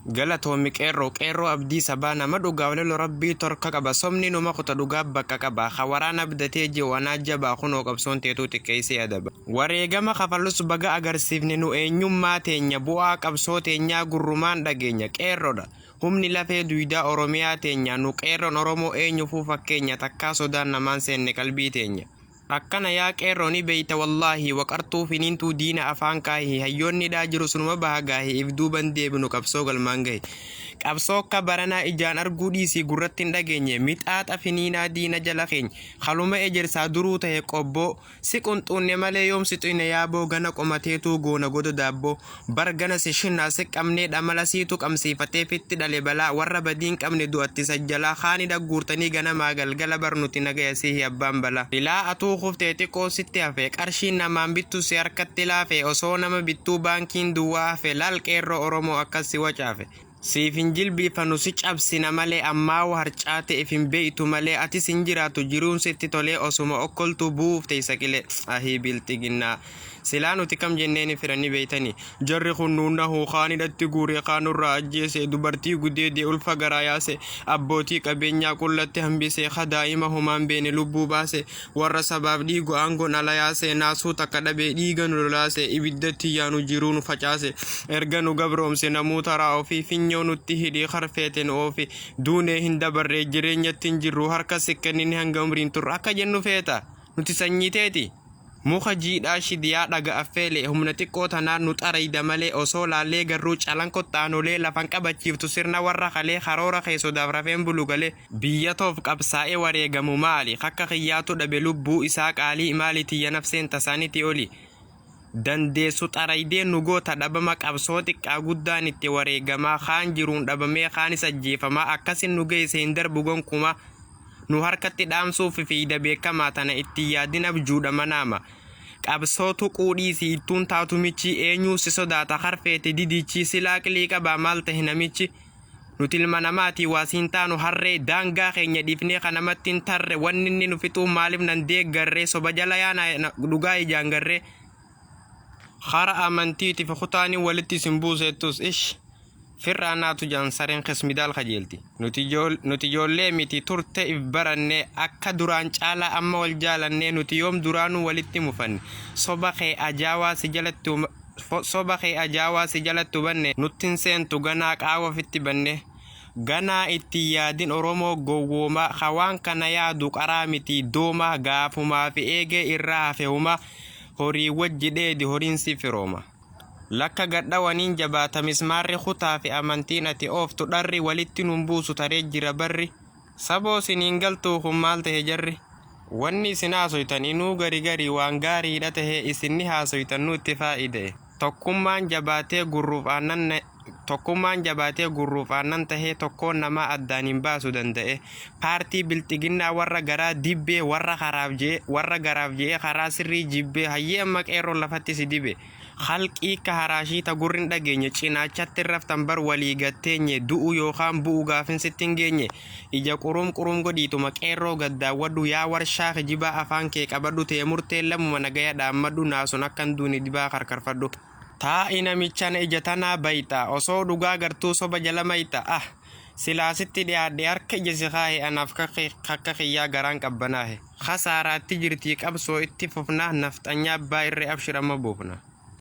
Galatoomi Qeerroo. Qeerroo abdii sabaa nama dhugaaf lolu rabbii torka qaba sobni numa kuta dhugaaf bakka qaba ka waraana abdatee ji'u anaa jabaa kunoo qabsoon teetuu xiqqeessee adaba. Wareegama kafallus baga agarsiifne nu eenyummaa teenya bu'aa qabsoo teenyaa gurrumaan dhageenya Qeerroodha humni lafee duydaa Oromiyaa teenya nu Qeerroon Oromoo eenyufuu fakkeenya takkaa sodaan namaan seenne qalbii teenya. Akkana yaa qeerroo ni beeyta wallaahi waqartuu finiintuu diina afaan kaahi hayyoonni hidhaa jirus numa baha gaahi if duuban deebinu qabsoo galmaan gahi qabsoo akka baranaa ijaan arguu dhiisii gurratti hin dhageenye mixaaxa finiinaa diina jala keenya kaluma ejersaa duruu tahe qobboo si qunxuunne malee yoom si xuyne yaaboo gana qomateetuu goona goda daabboo bar gana si shinnaa si qabnee dhamala siitu qabsiifatee fitti dhale balaa warra badii hin qabne du'atti sajjalaa kaani dhagguurtanii ganamaa galgala bar nuti nagaya sihi abbaan balaa. Silaa atuu kuftee xiqqoo sitti hafe qarshiin namaan bittu si harkatti laafe osoo nama bittuu baankiin duwwaa hafe laal qeerroo oromoo akkas si wacaafe. Siif hin jilbiifanu si cabsina malee ammaawu harcaate if hin beeytu malee atis hin jiraatu jiruun sitti tolee osuma okkoltuu bu'uuf teeysa qilee ahii bilxiginnaa silaa nuti kam jenneeni fira ni beeytani jarri kun nuun nahuu kaan hidhatti guure kaan nurraa ajjeese dubartii gudeede ulfa garaa yaase abbootii qabeenyaa qullatti hambise ka daa'ima homaan beene lubbuu baase warra sabaaf dhiigu aangoon ala yaase naasuu takka dhabee dhiiga nu lolaase ibiddatti yaanu jiruu nu facaase erga nu gabroomse namuu taraa ofii finyoo nutti hidhii karfeete nu oofi duunee hin dabarree jireenyatti hin jirru harka si kennine hanga umriin turru akka jennu feeta nuti sanyii teeti muka jiidhaa shidiyaa dhaga affeele humna xiqqoo tanaan nu xarayda malee osoo laallee garruu calanqotti aanolee lafan qabachiiftu sirna warra kalee karoora kee sodaaf rafeen bulu galee Biyya toof qabsaa'e wareegamu maali Kakka kiyyaatu dhabe lubbuu isaa qaalii Maali tiyya nafseen tasaaniti oli Dandeessu xaraydee nu goota dhabama Qabsoo xiqqaa guddaan itti wareegamaa Kaan jiruun dhabamee kaanis ajjeefamaa Akkasin nu geesse hin darbu gonkumaa Nu harkatti dhaamsuuf fiiyda beekamaa Tana itti hin yaadin abjuudha manaama Qabsoo tuquu dhiisi ittuun taatu michii Eenyuu si sodaata karfeete didichii Silaa aqlii qabaa maal tahe namichi Nuti ilma namaati waa siin taanu harree daangaa keenya dhiifnee ka namatti hin tarre wanni inni nu fixuu maaliif nan deeggarree soba jala yaana dhugaa ijaan garree Kara amantiitiif kutaani walitti isin buuseettus ish firraa naatu jaan sareen kismidaal kajeelti nuti ijoollee miti turte if baranne akka duraan caalaa amma wal jaalannee nuti yoom duraanuu walitti mufanne soba kee ajaawaa si jalatti Soba kee ajaawaa si jalatti hubanne nuttin seentu ganaa qaawa ofitti banne Ganaa itti hin yaadin Oromoo gowwoomaa ka waan kana yaadu qaraa mitii doomaa gaafumaa fi eegee irraa hafe humaa horii wajji dheedi horiin si firooma Lakka gadhawaniin jabaata mismaarri kutaa fi amantiin ati ooftu dharri walitti nun buusu taree jira barri Saboo siniin galtuu kun maal tahe jarri? Wanni isin haasoytan inuu gari gari waan gaariidha tahe isin ni haasoytan nu itti faa'ida'e. Tokkummaan jabaatee gurruuf aannan Tokkummaan jabaatee gurruuf aannan tahee tokkoon namaa addaan hin baasu danda'e. Paartii bilxiginnaa warra garaa dibbee warra karaaf je'e warra garaaf je'ee karaa sirrii jibbee hayyee amma qeerroon lafatti si dibe. Khalqii akka haraashii ta gurri hin dhageenye Cinaachatti hin raftan bar walii gad teenye Du'u yookaan bu'u gaafin sitti hin geenye Ija qurum qurum godhiituma qeerroo gad daawwadhu Yaa warshaa kijibaa afaan kee qabadhu Tee murteen lamuma nagaya dhaammadhu Naasun akka hin duune dibaa karkarfadhu Taa'i namichana ija tanaa bayxa Osoo dhugaa gartuu soba jala mayxa Ah! Silaa sitti dhiyaadhe harka ija si kaahe Anaaf kakka kiyyaa garaan qabbanaahe. Khasaaraatti jirtii qabsoo itti fufna nafxanyaa abbaa irree abshir amma buufna.